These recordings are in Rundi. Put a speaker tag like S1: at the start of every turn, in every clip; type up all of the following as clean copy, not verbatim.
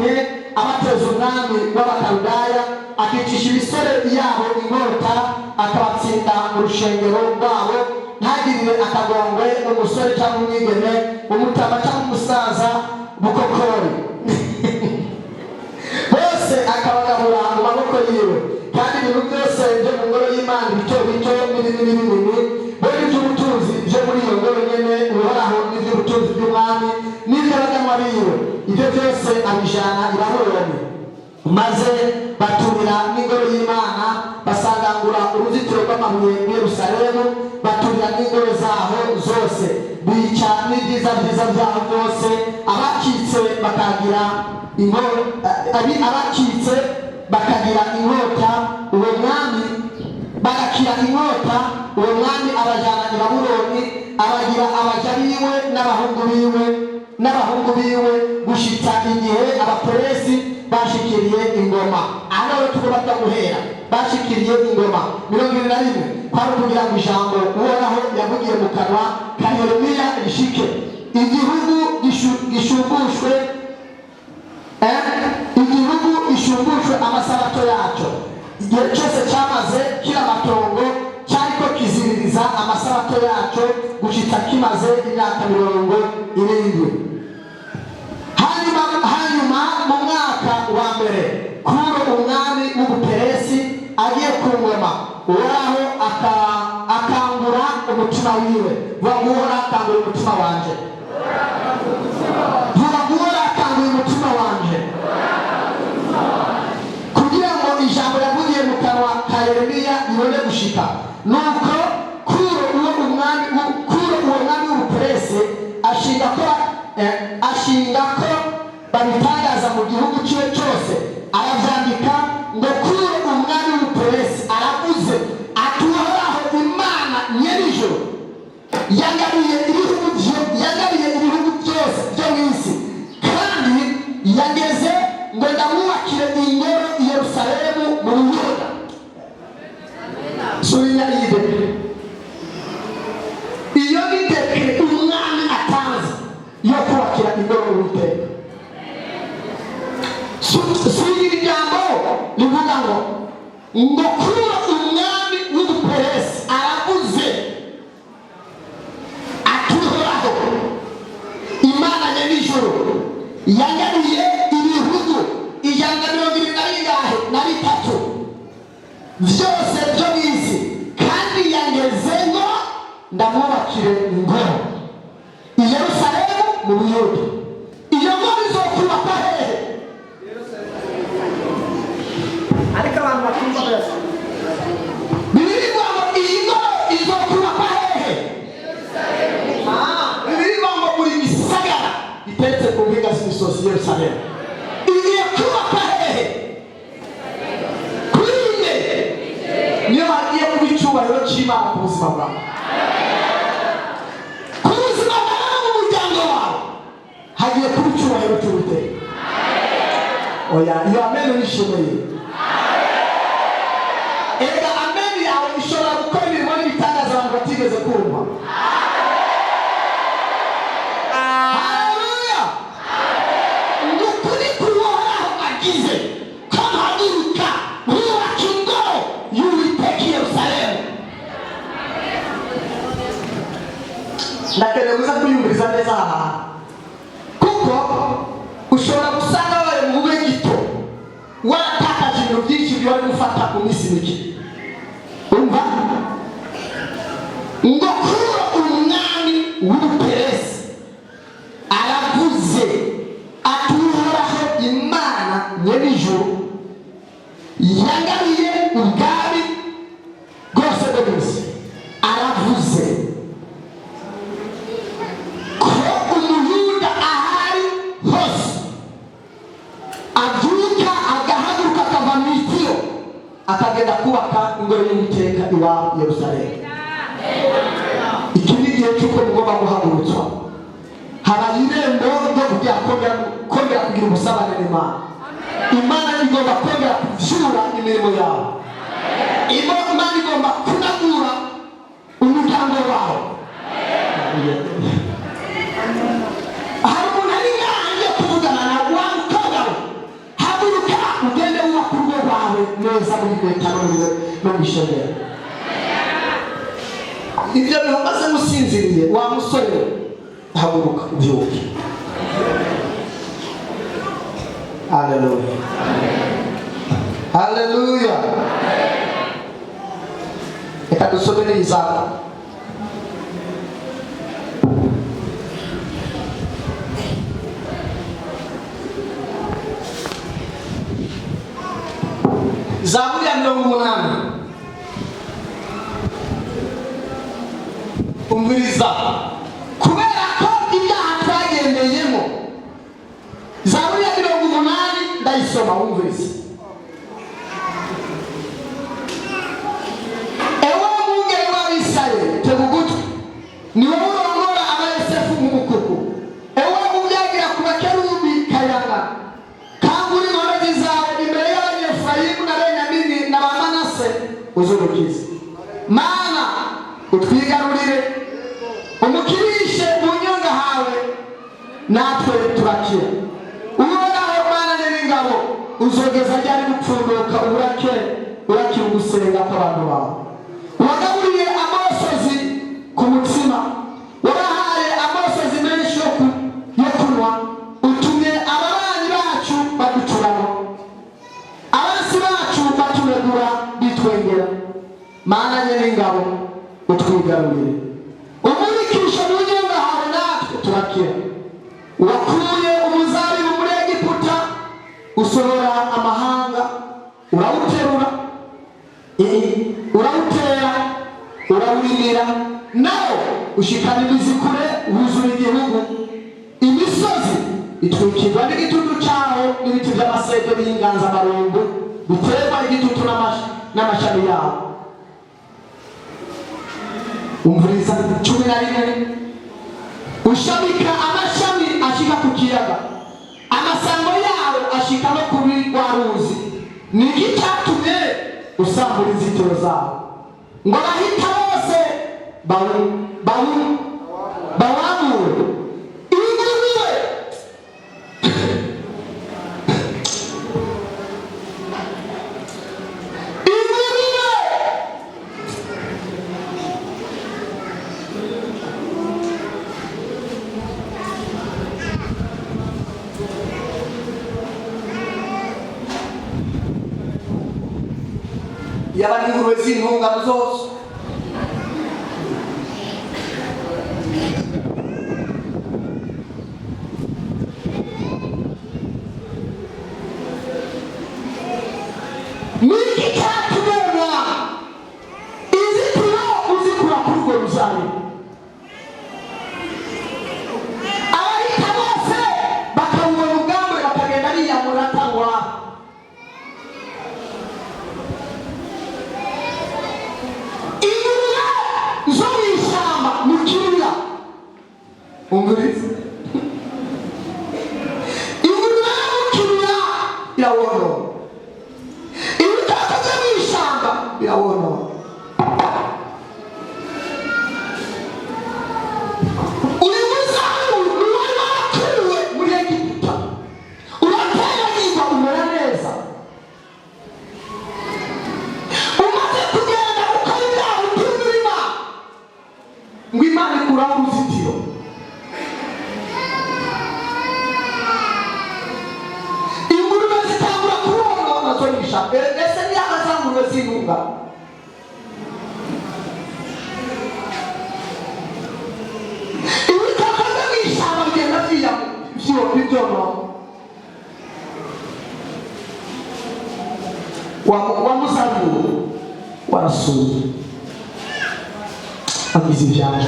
S1: Yabatumye abateza umwami w'Abakaludaya, akicisha imisore yabo inkota, akabatsinda mu rushengero rwabo, ntagirire akagongwe umusore cyangwa umwigeme, umutama cyangwa umusaza, bukokori bose akabagabura mu maboko yiwe. Kandi ibintu byose byo mu ngoro y'Imana, bito bito n'ibinini binini, bo n'iby'ubutunzi byo muri iyo ngoro nyene Uhoraho, n'iby'ubutunzi by'umwami n'iby'abaganwa biwe, ibyo byose abijana i Babuloni. Maze baturira n'ingoro y'Imana, basangangura uruzitiro rw'amabuye mu Yerusalemu, baturira n'ingoro zaho zose, bica n'ibyiza byiza byaho byose. Abakitse bakagira inkota uwo mwami, bagakira inkota uwo mwami, abajyana i Babuloni, abagira abaja biwe n'abahungu biwe gushitsa igihe Abaperesi bashikiriye ingoma. Aha rero tugomba guhera bashikiriye ingoma. 21: kwari ukugira ngo ijambo Uhoraho yavugiye mu kanwa ka Yeremiya rishike, igihugu gishumbushwe, igihugu gishumbushwe amasabato yacyo. Igihe cyose cyamaze kiri amatongo cyariko kiziririza amasabato yacyo, gushitsa kimaze imyaka 70. Hanyuma mu mwaka wa mbere Kuro umwami w'Ubuperesi agiye ku ngoma, Uhoraho akangura umutima wiwe. Vuga ngo: "Uhoraho akangura umutima wanje." Vuga ngo: "Uhoraho akangura umutima wanje," kugira ngo ijambo yavugiye mu kanwa ka Yeremiya ribone gushika. Nuko Kuro uwo mwami w'Ubuperesi ashinga ko babitangaza mu gihugu cyiwe cyose, arabyandika ngo: "Kuro umwami w'Ubuperesi aravuze ati: Uhoraho Imana nyenijoro yangabiye ibihugu byose byo mu isi, kandi yageze ngo ndamwubakire ingoro i Yerusalemu mu Buyuda." Subinya iyi décret. Iyo ni décret umwami atanze yo kubakira ingoro Uwiteka. Subinya iri jambo rivuga ngo: "Kuro umwami w'Ubuperesi aravuze ati: Uhoraho Imana nyenijoro yangabiye ibihugu 173 byose byo mu isi, kandi yangeze ngo ndamwubakire ingoro i Yerusalemu mu Buyuda." Iyo ngoro izokubakwa hehe?
S2: Ariko abantu batumva bose.
S1: Bibiliya ivuga ngo iyi ngoro izokubakwa hehe? Ah, Bibiliya ivuga ngo buri gisagara iteretse ku mpinga z'imisozi. Yerusalemu igiye kubakwa hehe? Kuri ine niyo hagiye kuba icyubahiro cy'Imana ku buzima bwawe, ku buzima bwawe no mu muryango wawe hagiye kuba icyubahiro cy'Uwiteka. Oya, iyo amen uyishimiye. Erega amen yawe ishobora gukora imirimo n'ibitangaza abantu batigeze kumva. Haleluya! Ni ukuri k'Uhoraho agize ko mpaguruka nkubaka ingoro y'Uwiteka i Yerusalemu. Ndakeneye uza kuyumviriza neza aha hantu, kuko ushobora gusanga wabaye mu bube gito, waratakaje ibintu byinshi byo wari gufata mu minsi mike. Umva ngo: "Kuro umwami w'Ubuperesi aravuze ati: Uhoraho Imana nyenijuru yangabiye ubwami bwose bwo mu isi, aravuze ko Umuyuda ahari hose abyuka agahaguruka akava mu itiro, akagenda kubaka ingoro y'Uwiteka iwabo i Yerusalemu." Iki ni igihe cy'uko mugomba guhagurutswa. Habaye irembo ryo kugira kongera kugira ubusabane n'Imana. Imana igomba kongera kuvyura imirimo yawe. Imana igomba kunagura umuryango wawe. Hari umuntu ari ngaha ngiye kuvugana na wa mukobwa we. Neza muri leta no mu ishengero, ibyo bintu umaze musinziriye, wa musore we, haguruka ubyuke. Haleluya, haleluya! Reka dusome n'izamu. Zaburi ya 80. Umviriza, kubera ko ibyaha twagendeyemo. Zaburi ya 80 ndayisoma, wumviriza. Ewe mwungeri w'Abisirayeli, tega ugutwi, ni wowe urongora Abayosefu nk'umukuku. Ewe ubyagira ku bakerubi, kayanga kangura inkomezi zawe imbere y'Abanyefurayimu na Benyamini na ba Manase, uzurukize. Mana, utwigarurire, umukirishe mu nyonga hawe, natwe turakira. Uhoraho Mana n'ingabo, uzogeza ryari gupfunduka uburake, urakira ugusenga kw'abantu bawe? Wagaburiye amosozi ku mutsima, wabahaye amosozi menshi yo kunywa. Utumye ababanyi bacu baducuramo, abansi bacu batunegura bitwengera. Mana n'ingabo, utwigarurire, umurikishe mu nyonga hawe, natwe turakira. Wakuye umuzabibu muri Egiputa, usohora amahanga, urawuterura, urawutera, urawurimira, nawo ushikana imizi kure, wuzura igihugu. Imisozi itwikirwa n'igitutu cyawo, n'ibiti by'amasederi y'inganzamarumbu biterwa igitutu n'amashami yawo. Umviriza 11: ushamika amashami ashika ku kiyaga, amasango yawo ashika no kuri rwa ruzi. Ni iki cyatumye usambura inzitiro zawo, ngo abahita bose bawamure? Ingurube, ingurube! Yaba n'ingurube z'intungano zose. Niki cyatumye inzitiro uzikura kuri urwo ruzabibu, abahita bose bakawubona ubwambure, bakagenda biyamura atangwa? Ingurube zo mu ishyamba, mu kibira, umviriza, ingurube yo mu kibira irawonona, ibikoko byo mu ishyamba birawonona. Uyu muzabibu ni wari warakuwe muri Egiputa, urateragirwa, umera neza. Umaze kugenda ukora ibyaha, utumvira Imana, ngo Imana ikuraho uruzitiro. Ingurube zitangura kuwonona zo mu ishyamba. Ese niyaba za ngurube z'intunga? Ibikoko byo mu ishyamba bigenda bibyonona. Wa muzabibu warasuye, agize ibyaha.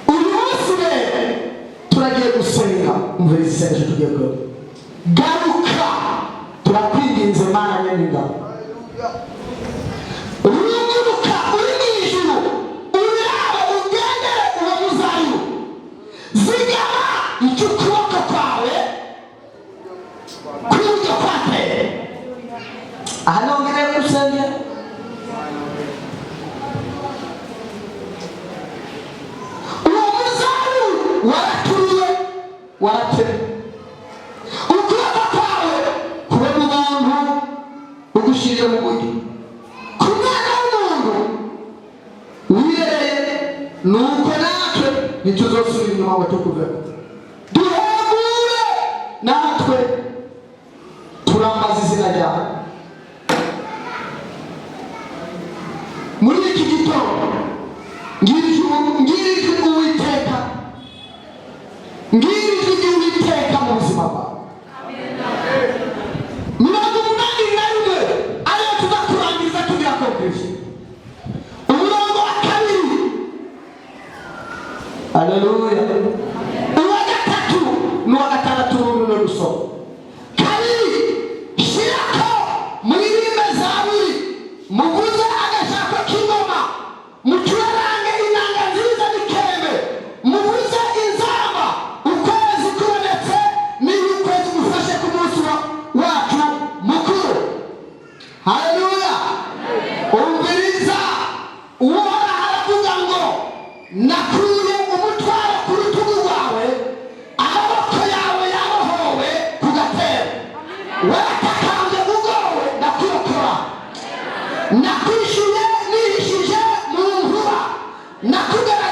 S1: Uyu munsi rero turagiye gusenga. Umvira isengesho tugiye gukora. Garuka, turakwinginze, Mana nyeningabo. Runguruka uri mu ijuru, urabe, ugendere uwo muzabibu. Zigama icyo ukuboko kwawe kw'iburyo kwateye. Aha niho nkeneye gusengera. Waratema ukuboko kwawe kube mu bantu, ugushirire mu buryo ku mwana w'umuntu wirereye. Nuko natwe ntituzosubira inyuma ngo tukuvemo. Duhegure natwe turambaza izina ryawe muri iki gitondo. Ngirijwe Uwiteka, ngirijwe ry'Uwiteka mu buzima bwawe. 81 ariyo tuza kurangiza tugira conclusion. Umurongo wa kabiri, aleluya, uwa gatatu n'uwa gatandatu runo rusoma kabiri. Shirako muririmbe zaburi, muvuze agashako k'ingoma, mucurarange inanga nziza n'ikembe, muvuze inzamba ukwezi kubonetse n'iyo ukwezi gufashe ku munsi wacu mukuru. Haleluya! Umviriza, Uhoraho aravuga ngo: "Nakuye umutwaro ku rutugu rwawe, amaboko yawe yabohowe ku gatebo. Waratakambye ugowe, ndakurokora. Nakwishuye nihishije mu nkuba, nakugerageje.